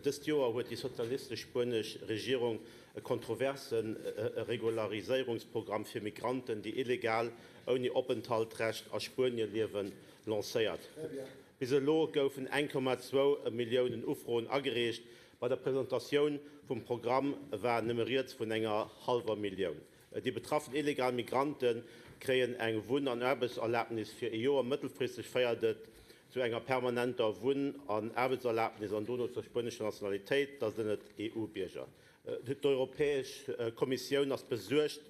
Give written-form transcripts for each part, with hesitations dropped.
Dëst Joer huet déi sozialistesch spuenesch Regierung e kontroverse Regulariséierungsprogramm fir Migranten, déi illegal ouni Openthaltrecht a Spuenie liewen, lancéiert. Bis elo goufen 1,2 Milliounen Ufroen agereecht. Bei der Presentatioun vum Programm war nëmme rieds vun enger hallwer Millioun. Déi betraffen illegal Migrante kréien eng Wunn an Aarbechtserlabnis fir ee Joer. Mëttelfristeg féiert et zu enger permanenter Wunn an Aarbechtserlabnis an dono zur spuenescher Nationalitéit. Da sinn et EU-Bierger. D'Europäesch Kommissioun ass besuergt,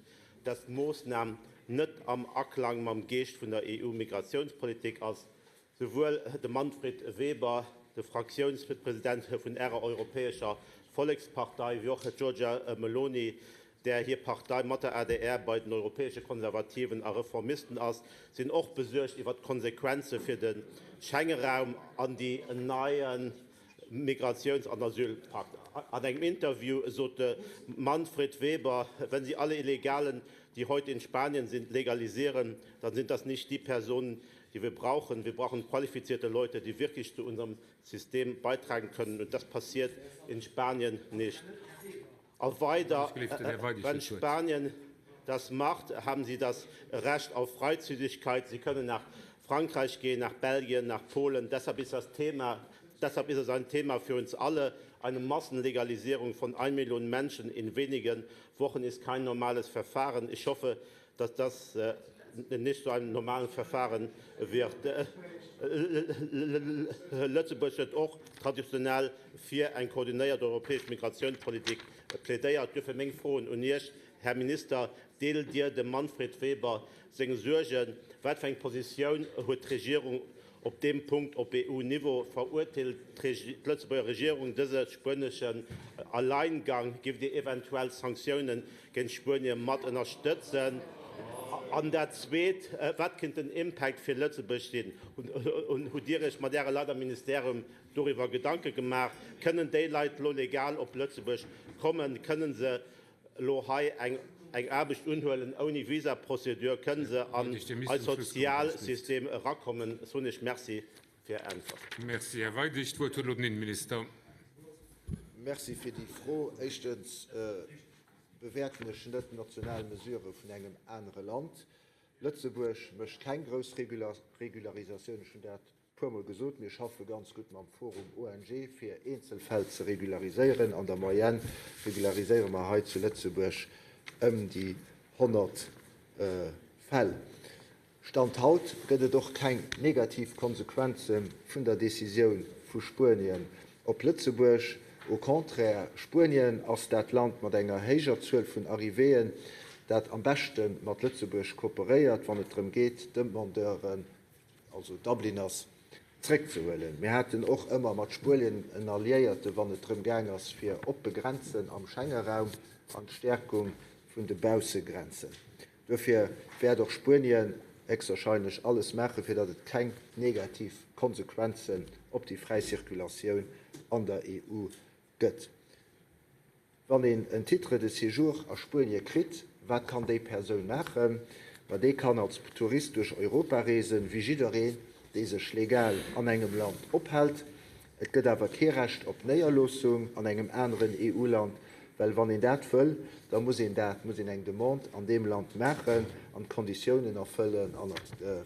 dass d'Moossnam net am Aklang mam Geescht vun der EU-Migratiounspolitik ass. Souwuel de Manfred Weber, de Fraktiounspresident vun Ärer Europäescher Vollekspartei, wéi och d'Giorgia Meloni, där hir Partei mat der adr bei den Europäesche Konservativen a Reformisten ass, sinn och besuergt iwwer d'Konsequenze fir de Schengeraum an déi neie Migratiouns an Asylpakt. An engem Interview sot de Manfred Weber, Wenn Sie alle Illegalen, die heute in Spanien sind, legalisieren, dann sind das nicht die Personen, die wir brauchen. Wir brauchen qualifizierte Leute, die wirklich zu unserem System beitragen können. Und das passiert in Spanien nicht. A weider, Wenn Spanien das macht, haben sie das Recht auf Freizügigkeit. Sie können nach Frankreich gehen, nach Belgien, nach Polen. Deshalb ist das Thema, deshalb ist es ein Thema für uns alle. Eine Massenlegalisierung von 1 Million Menschen in wenigen Wochen ist kein normales Verfahren. Ich hoffe, dass das nicht zu einem normalen Verfahren wird. Lëtzebuerg huet och traditionell fir eng koordinéiert europäesch Migratiounspolitik plädéiert. Duerfir meng Froen un Iech, Här Minister, Deelt Dir dem Manfred Weber seng Suergen? Wat fir eng Positioun huet d'Regierung Op deem Punkt op EU-Niveau verurteelt d'Lëtzebuerger Regierung dëse spueneschen Alleingang. Giff Dir eventuell Sanktioune géint Spuenie mat ënnerstëtzen? An dat Zweet, Wat kéint den Impact fir Lëtzebuerg sinn? Hutt Dir Iech mat Äre Leit am Ministerium doriwwer Gedanke gemaach? Kënnen déi Leit lo legal op Lëtzebuerg kommen? Kënnen se elo hei eng Aarbecht unhuelen ouni Visaprozedur, kënne se an eist Sozialsystem erakommen. Ech soen Iech Merci fir Är Äntwert. Merci, Här Weidig. D'Wuert huet elo den Innenminister. Merci fir déi Fro. Éischtens bewäerten ech net national Mesurë vun engem anere Land. Lëtzebuerg mécht keng grouss Regularisatioun. Ech hunn dat Puer mol gesot, mir schaffe ganz gutt mam Forum ONG fir eenzel Fäll ze regulariséieren. An der Moyenne regulariséiere mer hei zu Lëtzebuerg ëm déi 100 Fäll. Stand haut gëtt et och keng negativ Konsequenze vun der Decisioun vu Spuenien op Lëtzebuerg. Au contraire, Spuenien ass dat Land mat enger héijer Zuel vun Arrivéeën, dat am beschte mat Lëtzebuerg kooperéiert, wann et drëm geet, Demandeuren also Dubliners, zréckzehuelen. Mir haten och ëmmer mat Spuenien en Alliéierte wann et drëm gaang ass fir oppe Grenzen am Schengeraum an d'Stäerkung vun de Baussegrenzen. Duerfir wäert och Spuenien héchstwahrscheinlech alles maachen, fir datt et keng negativ Konsequenzen op déi fräi Circulatioun an der EU gëtt. Wann een en Titre de séjour a Spuenie kritt, wat kann déi Persoun maachen? Ma déi kann als Tourist duerch Europa reesen, wéi jiddereen, dee sech legal an engem Land ophält. Et gëtt awer kee Recht op Néierloossung an engem aneren EU-Land, well wann een dat wëll, da muss een dat, muss een eng Demande an deem Land maachen an d'Konditiounen erfëllen,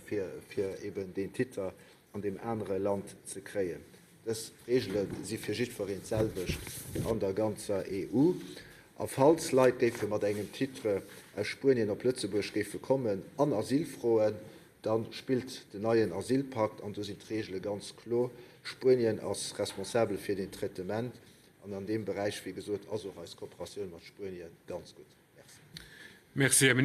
fir eben deen Titre an deem anere Land ze kréien. Dës Reegele si fir jiddwereen d'selwecht an der ganzer EU. A falls Leit géife mat engem Titre aus Spuenien op Lëtzebuerg géife kommen an Asyl froen, da spillt den neien Asylpakt an do sinn d'Reegele ganz kloer. Spuenien ass responsabel fir den Traitement an an deem Beräich, wéi gesot, ass och eis Kooperatioun mat Spuenien ganz gutt. Merci. Merci, Här Minister.